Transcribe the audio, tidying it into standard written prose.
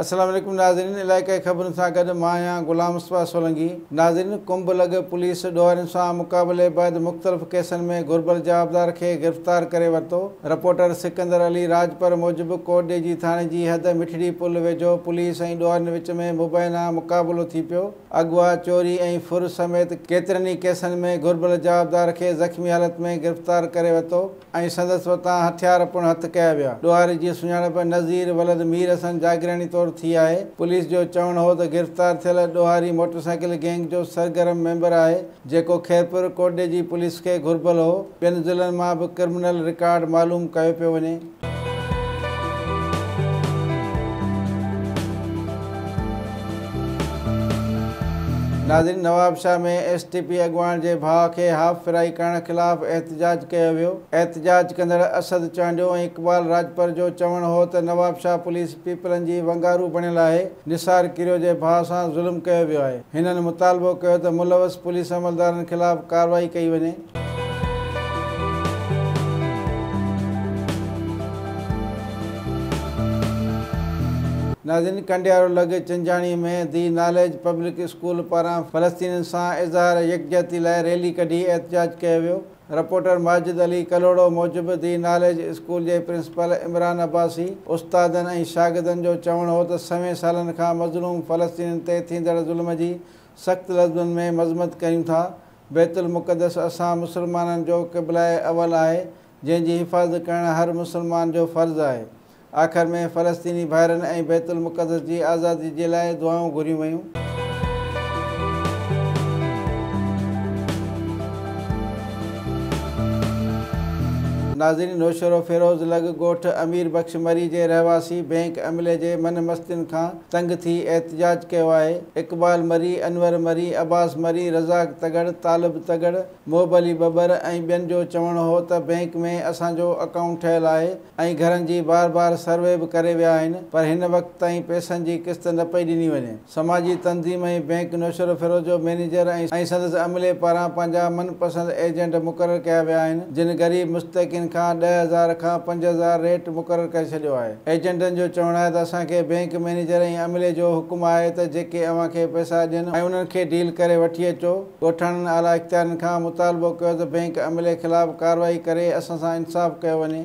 السلام عليڪم ناظرين، علائقائي خبرن سان گڏ مان آهيان غلام مصطفيٰ سولنگي. ناظرين، ڪنب لڳ پوليس ڏوهارين سان مقابلي بعد مختلف ڪيسن ۾ گهربل جوابدار کي گرفتار ڪري ورتو. رپورٽر سڪندر علي راڄپر موجب ڪوٽڏيجي ٿاڻي جي حد مٺڙي پل ويجهو پوليس ۽ ڏوهارين وچ ۾ مبينا مقابلو ٿي پيو. اغوا، چوري ۽ ڦر سميت ڪيترن ئي ڪيسن ۾ گهربل جوابدار کي زخمي حالت ۾ گرفتار ڪري ورتو ۽ سندس وتان هٿيار پڻ هٿ ڪيا ويا. ڏوهاري جي سڃاڻپ نذير ولد مير حسن جاگيراڻي طور ٿي آهي. پوليس جو چوڻ هو ته گرفتار ٿيل ڏوهاري موٽرسائيڪل گينگ جو سرگرم ميمبر آهي، جيڪو خيرپور ڪوٽڏيجي پوليس کي گهربل هو. ٻين ضلعن مان به ڪرمنل رڪارڊ معلوم ڪيو پيو وڃي. ناظرين، نوابشاهه ۾ ايس ٽي پي اڳواڻ جي ڀاء کي هاف فرائي ڪرڻ خلاف احتجاج ڪيو ويو. احتجاج ڪندڙ اسد چانڊيو ۽ اقبال راڄپر جو چوڻ هو ته نوابشاهه پوليس پيپلن جي ونگارو بڻيل آهي، نثار ڪيريو جي ڀاء سان ظلم ڪيو ويو آهي. هنن مطالبو ڪيو ته ملوث پوليس عملدارن خلاف ڪارروائي ڪئي وڃي. ناظرين، ڪنڊيارو لڳ Chanjani ۾ the knowledge public school پاران فلسطينين سان اظهار يڪجهتي لاء ريلي ڪڍي احتجاج ڪيو ويو. رپورٽر ماجد علي ڪلهوڙو موجب the knowledge school جي پرنسپل عمران عباسي، استادن ۽ شاگردن جو چوڻ هو ته سوين سالن کان مظلوم فلسطينين تي ٿيندڙ ظلم جي سخت لفظن ۾ مذمت ڪريون ٿا. بيت المقدس اسان مسلمانن جو قبله اول آهي، جنهن جي حفاظت ڪرڻ هر مسلمان جو فرض آهي. آخر ۾ فلسطيني ڀائرن ۽ بيت المقدس جي آزادي جي لاء دعائون گهريون ويون. ناظرين، نوشهروفيروز لڳ ڳوٺ امير بخش مري جي رهواسي بئنڪ عملي جي من مستين کان تنگ ٿي احتجاج ڪيو آهي. اقبال مري، انور مري، عباس مري، رزاق تڳڙ، طالب تڳڙ، محب علي ٻٻر ۽ ٻين جو چوڻ هو ته بئنڪ ۾ اسان جو اڪائونٽ ٺهيل آهي ۽ گهرن جي بار بار سروي به ڪري ويا آهن پر هن وقت تائين پئسن جي قسط نه پئي ڏني وڃي. سماجي تنظيم ۽ بئنڪ نوشهروفيروز جو مئنيجر ۽ سندس عملي پاران پنهنجا من پسند ايجنٽ مقرر ڪيا ويا آهن جن غريب مستحقين کان 10,000 کان 5,000 ريٽ مقرر ڪري ڇڏيو آهي. ايجنٽن جو چوڻ آهي ته اسان کي بئنڪ مئنيجر ۽ عملي جو حڪم آهي ته جيڪي اوهان کي پئسا ڏين ۽ انهن کي ڊيل ڪري وٺي اچو. ڳوٺاڻن اعليٰ اختيارين کان مطالبو ڪيو ته بئنڪ عملي خلاف ڪارروائي ڪري اسان سان انصاف ڪيو وڃي.